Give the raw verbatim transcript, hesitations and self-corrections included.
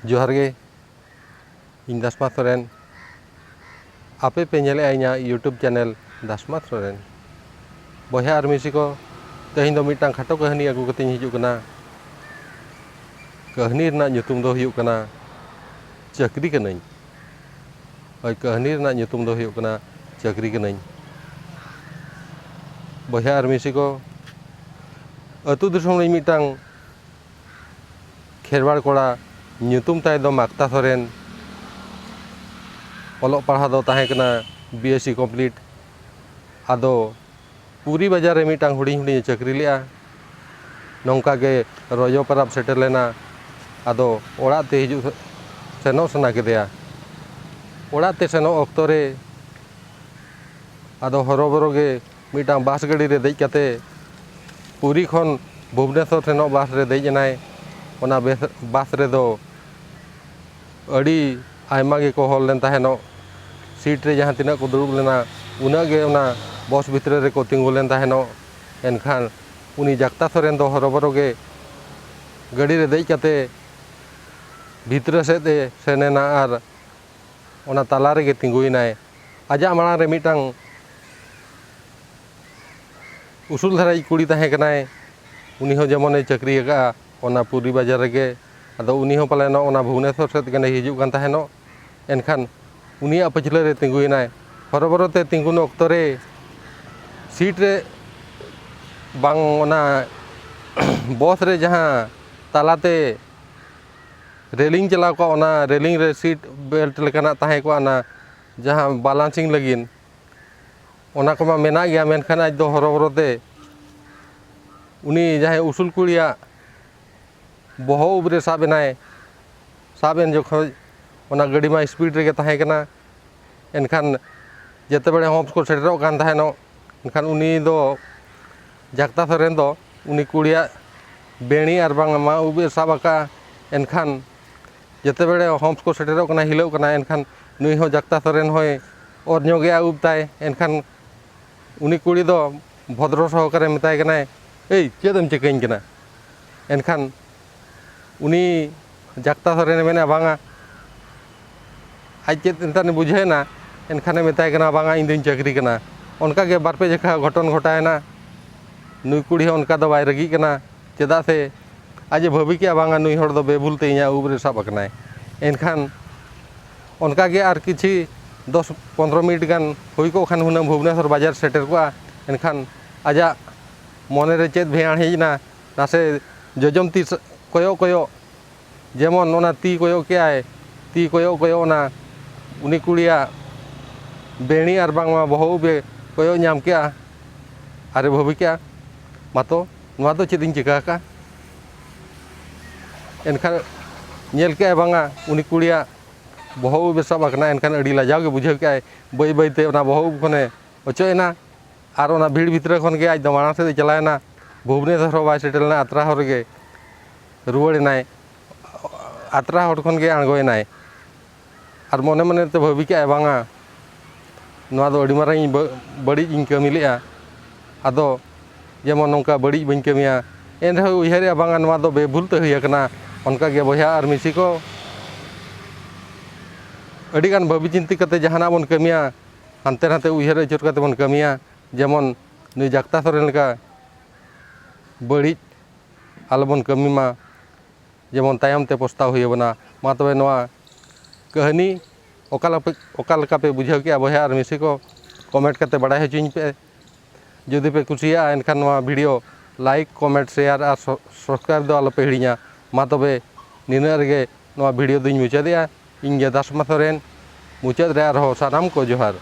ᱡᱚᱦᱟᱨ ᱜᱮ, ᱤᱧ ᱫᱟᱥᱢᱟ ᱥᱚᱨᱮᱱ᱾ ᱟᱯᱮ ᱯᱮ ᱧᱮᱞᱮᱫᱼᱟ ᱤᱧᱟᱹᱜ YouTube ᱪᱮᱱᱮᱞ ᱫᱟᱥᱢᱟ ᱥᱚᱨᱮᱱ᱾ ᱵᱚᱭᱦᱟ ᱟᱨ ᱢᱤᱥᱤ ᱠᱚ, ᱛᱮᱦᱮᱧ ᱫᱚ ᱢᱤᱫᱴᱟᱝ ᱠᱷᱟᱴᱚ ᱠᱟᱹᱦᱱᱤ ᱟᱹᱜᱩ ᱠᱟᱛᱮᱧ ᱦᱤᱡᱩᱜ ᱠᱟᱱᱟ᱾ ᱠᱟᱹᱦᱱᱤ ᱨᱮᱱᱟᱜ ᱧᱩᱛᱩᱢ ᱫᱚ ᱦᱩᱭᱩᱜ ᱠᱟᱱᱟ ᱪᱟᱹᱠᱨᱤ ᱠᱟᱹᱱᱟᱹᱧ᱾ ᱦᱳᱭ, ᱠᱟᱹᱦᱱᱤ ᱨᱮᱱᱟᱜ ᱧᱩᱛᱩᱢ ᱫᱚ ᱦᱩᱭᱩᱜ ᱠᱟᱱᱟ ᱪᱟᱹᱠᱨᱤ ᱠᱟᱹᱱᱟᱹᱧ᱾ ᱵᱚᱭᱦᱟ ᱟᱨ ᱢᱤᱥᱤ ᱠᱚ, ᱟᱹᱛᱩ ᱫᱤᱥᱚᱢ ᱨᱮ ᱢᱤᱫᱴᱟᱝ ᱠᱷᱮᱨᱣᱟᱲ ᱠᱚᱲᱟ, ᱧᱩᱛᱩᱢ ᱛᱟᱭ ᱫᱚ ᱢᱟᱠᱛᱟ ᱥᱚᱨᱮᱱ᱾ ᱚᱞᱚᱜ ᱯᱟᱲᱦᱟᱣ ᱫᱚ ᱛᱟᱦᱮᱸ ᱠᱟᱱᱟ BSc complete᱾ ᱟᱫᱚ ᱯᱩᱨᱤ ᱵᱟᱡᱟᱨ ᱨᱮ ᱢᱤᱫᱴᱟᱝ ᱦᱩᱰᱤᱧ ᱦᱩᱰᱤᱧ ᱮ ᱪᱟᱹᱠᱨᱤ ᱞᱮᱫᱼᱟ᱾ ᱱᱚᱝᱠᱟ ᱜᱮ ᱨᱚᱡᱚ ᱯᱚᱨᱚᱵᱽ ᱥᱮᱴᱮᱨ ᱞᱮᱱᱟ᱾ ᱟᱫᱚ ᱚᱲᱟᱜ ᱛᱮ ᱦᱤᱡᱩᱜ ᱥᱮᱱᱚᱜ ᱥᱟᱱᱟ ᱠᱮᱫᱮᱭᱟ᱾ ᱚᱲᱟᱜ ᱛᱮ ᱥᱮᱱᱚᱜ ᱚᱠᱛᱚ ᱨᱮ ᱟᱫᱚ ᱦᱚᱨᱚᱵᱚᱨᱚ ᱜᱮ ᱢᱤᱫᱴᱟᱝ ᱵᱟᱥ ᱜᱟᱹᱰᱤ ᱨᱮ ᱫᱮᱡ ᱠᱟᱛᱮ ᱯᱩᱨᱤ ᱠᱷᱚᱱ ᱵᱷᱩᱵᱽᱱᱮᱥᱚᱨ ᱥᱮᱱᱚᱜ ᱵᱟᱥ ᱨᱮ ᱫᱮᱡ ᱮᱱᱟᱭ᱾ ᱚᱱᱟ ᱵᱮᱥ-, ᱵᱟᱥ ᱨᱮᱫᱚ ᱟᱹᱰᱤ ᱟᱭᱢᱟ ᱜᱮᱠᱚ ᱦᱚᱲ ᱞᱮᱱ ᱛᱟᱦᱮᱱᱚᱜ᱾ ᱥᱤᱴ ᱨᱮ ᱡᱟᱦᱟᱸ ᱛᱤᱱᱟᱹᱜ ᱠᱚ ᱫᱩᱲᱩᱵ ᱞᱮᱱᱟ, ᱩᱱᱟᱹᱜ ᱜᱮ ᱚᱱᱟ ᱵᱚᱥ ᱵᱷᱤᱛᱨᱤ ᱨᱮᱠᱚ ᱛᱤᱸᱜᱩ ᱞᱮᱱ ᱛᱟᱦᱮᱱᱚᱜ᱾ ᱮᱱᱠᱷᱟᱱ ᱩᱱᱤ ᱡᱟᱠᱛᱟ ᱥᱚᱨᱮᱱ ᱫᱚ ᱦᱚᱨᱚᱵᱚᱨᱚ ᱜᱮ ᱜᱟᱹᱰᱤ ᱨᱮ ᱫᱮᱡ ᱠᱟᱛᱮ ᱵᱷᱤᱛᱨᱤ ᱥᱮᱫ ᱮ ᱥᱮᱱ ᱮᱱᱟ ᱟᱨ ᱚᱱᱟ ᱛᱟᱞᱟ ᱨᱮᱜᱮ ᱛᱤᱸᱜᱩᱭᱮᱱᱟᱭ᱾ ᱟᱡᱟᱜ ᱢᱟᱲᱟᱝ ᱨᱮ ᱢᱤᱫᱴᱟᱝ ᱩᱥᱩᱞ ᱫᱷᱟᱨᱟᱭᱤᱡ ᱠᱩᱲᱤ ᱛᱟᱦᱮᱸ ᱠᱟᱱᱟᱭ, ᱩᱱᱤ ᱦᱚᱸ ᱡᱮᱢᱚᱱᱮ ᱪᱟᱹᱠᱨᱤ ᱟᱠᱟᱫᱼᱟ ᱚᱱᱟ ᱯᱩᱨᱤ ᱵᱟᱡᱟᱨ ᱨᱮᱜᱮ᱾ ᱟᱫᱚ ᱩᱱᱤ ᱦᱚᱸ ᱯᱟᱞᱮᱱ ᱚᱱᱟ ᱵᱷᱩᱵᱽᱱᱮᱥᱚᱨ ᱥᱮᱫ ᱜᱮ ᱦᱤᱡᱩᱜ ᱠᱟᱱ ᱛᱟᱦᱮᱱᱚᱜ᱾ ᱮᱱᱠᱷᱟᱱ ᱩᱱᱤᱭᱟᱜ ᱯᱟᱹᱪᱷᱞᱟᱹ ᱨᱮ ᱛᱤᱸᱜᱩᱭᱮᱱᱟᱭ᱾ ᱦᱚᱨᱚᱵᱚᱨᱚ ᱛᱮ ᱛᱤᱸᱜᱩᱱ ᱚᱠᱛᱚ ᱨᱮ ᱥᱤᱴ ᱨᱮ ᱵᱟᱝ, ᱚᱱᱟ ᱵᱚᱥ ᱨᱮ ᱡᱟᱦᱟᱸ ᱛᱟᱞᱟᱛᱮ ᱨᱮᱞᱤᱝ ᱪᱟᱞᱟᱣ ᱠᱚᱜᱼᱟ, ᱚᱱᱟ ᱨᱮᱞᱤᱝ ᱨᱮ ᱥᱤᱴ ᱵᱮᱞᱴ ᱞᱮᱠᱟᱱᱟᱜ ᱛᱟᱦᱮᱸ ᱠᱚᱜᱼᱟ, ᱚᱱᱟ ᱡᱟᱦᱟᱸ ᱵᱟᱞᱟᱱᱥᱤᱝ ᱞᱟᱹᱜᱤᱫ, ᱚᱱᱟ ᱠᱚᱢᱟ ᱢᱮᱱᱟᱜ ᱜᱮᱭᱟ᱾ ᱢᱮᱱᱠᱷᱟᱱ ᱟᱡ ᱫᱚ ᱦᱚᱨᱚᱵᱚᱨᱚ ᱛᱮ ᱩᱱᱤ ᱡᱟᱦᱟᱸᱭ ᱩᱥᱩᱞ ᱠᱩᱲᱤᱭᱟᱜ ᱵᱚᱦᱚᱜ ᱩᱵ ᱨᱮ ᱥᱟᱵ ᱮᱱᱟᱭ᱾ ᱥᱟᱵ ᱮᱱ ᱡᱚᱠᱷᱚᱱ ᱚᱱᱟ ᱜᱟᱹᱰᱤ ᱢᱟ ᱥᱯᱤᱰ ᱨᱮᱜᱮ ᱛᱟᱦᱮᱸ ᱠᱟᱱᱟ᱾ ᱮᱱᱠᱷᱟᱱ ᱡᱮᱛᱮ ᱵᱮᱲᱮ ᱦᱚᱢᱥ ᱠᱚ ᱥᱮᱴᱮᱨᱚᱜ ᱠᱟᱱ ᱛᱟᱦᱮᱱᱚᱜ, ᱮᱱᱠᱷᱟᱱ ᱩᱱᱤ ᱫᱚ, ᱡᱟᱠᱛᱟ ᱥᱚᱨᱮᱱ ᱫᱚ ᱩᱱᱤ ᱠᱩᱲᱤᱭᱟᱜ ᱵᱮᱲᱤ ᱟᱨ ᱵᱟᱝ ᱢᱟ ᱩᱵ ᱮ ᱥᱟᱵ ᱟᱠᱟᱫᱼᱟ᱾ ᱮᱱᱠᱷᱟᱱ ᱡᱮᱛᱮ ᱵᱮᱲᱮ ᱦᱚᱢᱥ ᱠᱚ ᱥᱮᱴᱮᱨᱚᱜ ᱠᱟᱱᱟ, ᱦᱤᱞᱟᱹᱜ ᱠᱟᱱᱟ, ᱮᱱᱠᱷᱟᱱ ᱱᱩᱭ ᱦᱚᱸ ᱡᱟᱠᱛᱟ ᱥᱚᱨᱮᱱ ᱦᱚᱸᱭ ᱚᱨ ᱧᱚᱜᱮᱜᱼᱟ ᱩᱵ ᱛᱟᱭ᱾ ᱮᱱᱠᱷᱟᱱ ᱩᱱᱤ ᱠᱩᱲᱤ ᱫᱚ ᱵᱷᱚᱫᱨᱚ ᱥᱚᱦᱚᱠᱟᱨᱮ ᱢᱮᱛᱟᱭ ᱠᱟᱱᱟᱭ, "ᱮᱭ, ᱪᱮᱫ ᱮᱢ ᱪᱤᱠᱟᱹᱧ ᱠᱟᱱᱟ?" ᱮᱱᱠᱷᱟᱱ ᱩᱱᱤ ᱡᱟᱠᱛᱟ ᱥᱚᱨᱮᱱᱮ ᱢᱮᱱᱟ, "ᱵᱟᱝᱟ, ᱟᱡ ᱪᱮᱫ ᱮᱱᱛᱮᱫ ᱵᱩᱡᱷᱟᱹᱣᱮᱱᱟ?" ᱮᱱᱠᱷᱟᱱᱮ ᱢᱮᱛᱟᱭ ᱠᱟᱱᱟ, "ᱵᱟᱝᱟ, ᱤᱧ ᱫᱩᱧ ᱪᱟᱹᱠᱨᱤ ᱠᱟᱱᱟ᱾" ᱚᱱᱠᱟ ᱜᱮ ᱵᱟᱨ ᱯᱮ ᱡᱚᱠᱷᱟ ᱜᱷᱚᱴᱚᱱ ᱜᱷᱚᱴᱟᱣᱮᱱᱟ᱾ ᱱᱩᱭ ᱠᱩᱲᱤ ᱦᱚᱸ ᱚᱱᱠᱟ ᱫᱚ ᱵᱟᱭ ᱨᱟᱹᱜᱤᱜ ᱠᱟᱱᱟ, ᱪᱮᱫᱟᱜ ᱥᱮ ᱟᱡ ᱮ ᱵᱷᱟᱹᱵᱤ ᱠᱮᱜᱼᱟ, "ᱵᱟᱝᱟ, ᱱᱩᱭ ᱦᱚᱲ ᱫᱚ ᱵᱮᱵᱷᱩᱞ ᱛᱮ ᱤᱧᱟᱹᱜ ᱩᱵ ᱨᱮ ᱥᱟᱵ ᱟᱠᱟᱱᱟᱭ᱾" ᱮᱱᱠᱷᱟᱱ ᱚᱱᱠᱟ ᱜᱮ ᱟᱨ ᱠᱤᱪᱷᱤ ᱫᱚᱥ ᱯᱚᱱᱫᱽᱨᱚ ᱢᱤᱱᱤᱴ ᱜᱟᱱ ᱦᱩᱭ ᱠᱚᱜ ᱠᱷᱟᱱ ᱦᱩᱱᱟᱹᱝ ᱵᱷᱩᱵᱽᱱᱮᱥᱚᱨ ᱵᱟᱡᱟᱨ ᱥᱮᱴᱮᱨ ᱠᱚᱜᱼᱟ᱾ ᱮᱱᱠᱷᱟᱱ ᱟᱡᱟᱜ ᱢᱚᱱᱮ ᱨᱮ ᱪᱮᱫ ᱵᱷᱮᱭᱟᱬ ᱦᱮᱡ ᱮᱱᱟ, ᱱᱟᱥᱮ ᱡᱚᱡᱚᱢ ᱛᱤ ᱠᱚᱭᱚᱜ ᱠᱚᱭᱚᱜ, ᱡᱮᱢᱚᱱ ᱚᱱᱟ ᱛᱤ ᱠᱚᱭᱚᱜ ᱠᱮᱜᱼᱟᱭ, ᱛᱤ ᱠᱚᱭᱚᱜ ᱠᱚᱭᱚᱜ ᱚᱱᱟ ᱩᱱᱤ ᱠᱩᱲᱤᱭᱟᱜ ᱵᱮᱲᱤ ᱟᱨ ᱵᱟᱝᱢᱟ ᱵᱚᱦᱚᱜ ᱩᱵ ᱮ ᱠᱚᱭᱚᱜ ᱧᱟᱢ ᱠᱮᱜᱼᱟ ᱟᱨ ᱮ ᱵᱷᱟᱹᱵᱤ ᱠᱮᱜᱼᱟ, "ᱢᱟᱛᱚ, ᱱᱚᱣᱟ ᱫᱚ ᱪᱮᱫ ᱤᱧ ᱪᱤᱠᱟ ᱟᱠᱟᱫᱼᱟ?" ᱮᱱᱠᱷᱟᱱ ᱧᱮᱞ ᱠᱮᱜᱼᱟᱭ, ᱵᱟᱝᱟ, ᱩᱱᱤ ᱠᱩᱲᱤᱭᱟᱜ ᱵᱚᱦᱚᱜ ᱩᱵ ᱮ ᱥᱟᱵ ᱟᱠᱟᱱᱟ᱾ ᱮᱱᱠᱷᱟᱱ ᱟᱹᱰᱤ ᱞᱟᱡᱟᱣ ᱜᱮ ᱵᱩᱡᱷᱟᱹᱣ ᱠᱮᱜᱼᱟᱭ᱾ ᱵᱟᱹᱭ ᱵᱟᱹᱭᱛᱮ ᱚᱱᱟ ᱵᱚᱦᱚᱜ ᱩᱵ ᱠᱷᱚᱱᱮ ᱚᱪᱚᱜ ᱮᱱᱟ ᱟᱨ ᱚᱱᱟ ᱵᱷᱤᱲ ᱵᱷᱤᱛᱨᱤ ᱠᱷᱚᱱ ᱜᱮ ᱟᱡ ᱫᱚ ᱢᱟᱲᱟᱝ ᱥᱮᱫ ᱮ ᱪᱟᱞᱟᱣ ᱮᱱᱟ᱾ ᱵᱷᱩᱵᱽᱱᱮᱥᱚᱨ ᱦᱚᱸ ᱵᱟᱭ ᱥᱮᱴᱮᱨ ᱞᱮᱱᱟ, ᱟᱛᱨᱟ ᱦᱚᱨ ᱨᱮᱜᱮ ᱨᱩᱣᱟᱹᱲ ᱮᱱᱟᱭ᱾ ᱟᱛᱨᱟ ᱦᱚᱨ ᱠᱷᱚᱱ ᱜᱮ ᱟᱬᱜᱚᱭᱮᱱᱟᱭ᱾ ᱟᱨ ᱢᱚᱱᱮ ᱢᱚᱱᱮ ᱛᱮ ᱵᱷᱟᱹᱵᱤ ᱠᱮᱜᱼᱟᱭ, "ᱵᱟᱝᱟ, ᱱᱚᱣᱟ ᱫᱚ ᱟᱹᱰᱤ ᱢᱟᱨᱟᱝ ᱤᱧ ᱵᱟᱹ-, ᱵᱟᱹᱲᱤᱡ ᱤᱧ ᱠᱟᱹᱢᱤ ᱞᱮᱜᱼᱟ᱾ ᱟᱫᱚ ᱡᱮᱢᱚᱱ ᱱᱚᱝᱠᱟ ᱵᱟᱹᱲᱤᱡ ᱵᱟᱹᱧ ᱠᱟᱹᱢᱤᱭᱟ᱾" ᱮᱱ ᱨᱮᱦᱚᱸᱭ ᱩᱭᱦᱟᱹᱨᱮᱜᱼᱟ, "ᱵᱟᱝᱟ, ᱱᱚᱣᱟ ᱫᱚ ᱵᱮᱵᱷᱩᱞ ᱛᱮ ᱦᱩᱭ ᱟᱠᱟᱱᱟ᱾" ᱚᱱᱠᱟ ᱜᱮ ᱵᱚᱭᱦᱟ ᱟᱨ ᱢᱤᱥᱤ ᱠᱚ, ᱟᱹᱰᱤᱜᱟᱱ ᱵᱷᱟᱹᱵᱤ ᱪᱤᱱᱛᱟᱹ ᱠᱟᱛᱮ ᱡᱟᱦᱟᱱᱟᱜ ᱵᱚᱱ ᱠᱟᱹᱢᱤᱭᱟ, ᱦᱟᱱᱛᱮ ᱱᱟᱛᱮ ᱩᱭᱦᱟᱹᱨ ᱟᱹᱪᱩᱨ ᱠᱟᱛᱮ ᱵᱚᱱ ᱠᱟᱹᱢᱤᱭᱟ, ᱡᱮᱢᱚᱱ ᱱᱩᱭ ᱡᱟᱠᱛᱟ ᱥᱚᱨᱮᱱ ᱞᱮᱠᱟ ᱵᱟᱹᱲᱤᱡ ᱟᱞᱚᱵᱚᱱ ᱠᱟᱹᱢᱤ ᱢᱟ, ᱡᱮᱢᱚᱱ ᱛᱟᱭᱚᱢ ᱛᱮ ᱯᱚᱥᱛᱟᱣ ᱦᱩᱭ ᱟᱵᱚᱱᱟ᱾ ᱢᱟ ᱛᱚᱵᱮ ᱱᱚᱣᱟ ᱠᱟᱹᱦᱱᱤ ᱚᱠᱟ ᱞᱮᱠᱟ ᱯᱮ, ᱚᱠᱟ ᱞᱮᱠᱟ ᱯᱮ ᱵᱩᱡᱷᱟᱹᱣ ᱠᱮᱜᱼᱟ ᱵᱚᱭᱦᱟ ᱟᱨ ᱢᱤᱥᱤ ᱠᱚ, ᱠᱚᱢᱮᱱᱴ ᱠᱟᱛᱮ ᱵᱟᱲᱟᱭ ᱦᱚᱪᱚᱧ ᱯᱮ᱾ ᱡᱩᱫᱤ ᱯᱮ ᱠᱩᱥᱤᱭᱟᱜᱼᱟ, ᱮᱱᱠᱷᱟᱱ ᱱᱚᱣᱟ ᱵᱷᱤᱰᱤᱭᱳ ᱞᱟᱭᱤᱠ, ᱠᱚᱢᱮᱱᱴ, ᱥᱮᱭᱟᱨ ᱟᱨ ᱥᱚ-, ᱥᱟᱵᱥᱠᱨᱟᱭᱤᱵ ᱫᱚ ᱟᱞᱚᱯᱮ ᱦᱤᱲᱤᱧᱟ᱾ ᱢᱟ ᱛᱚᱵᱮ ᱱᱤᱱᱟᱹᱜ ᱨᱮᱜᱮ ᱱᱚᱣᱟ ᱵᱷᱤᱰᱤᱭᱳ ᱫᱚᱧ ᱢᱩᱪᱟᱹᱫᱮᱜᱼᱟ᱾ ᱤᱧ ᱜᱮ ᱫᱟᱥᱢᱟ ᱥᱚᱨᱮᱱ, ᱢᱩᱪᱟᱹᱫ ᱨᱮ ᱟᱨᱦᱚᱸ ᱥᱟᱱᱟᱢ ᱠᱚ ᱡᱚᱦᱟᱨ᱾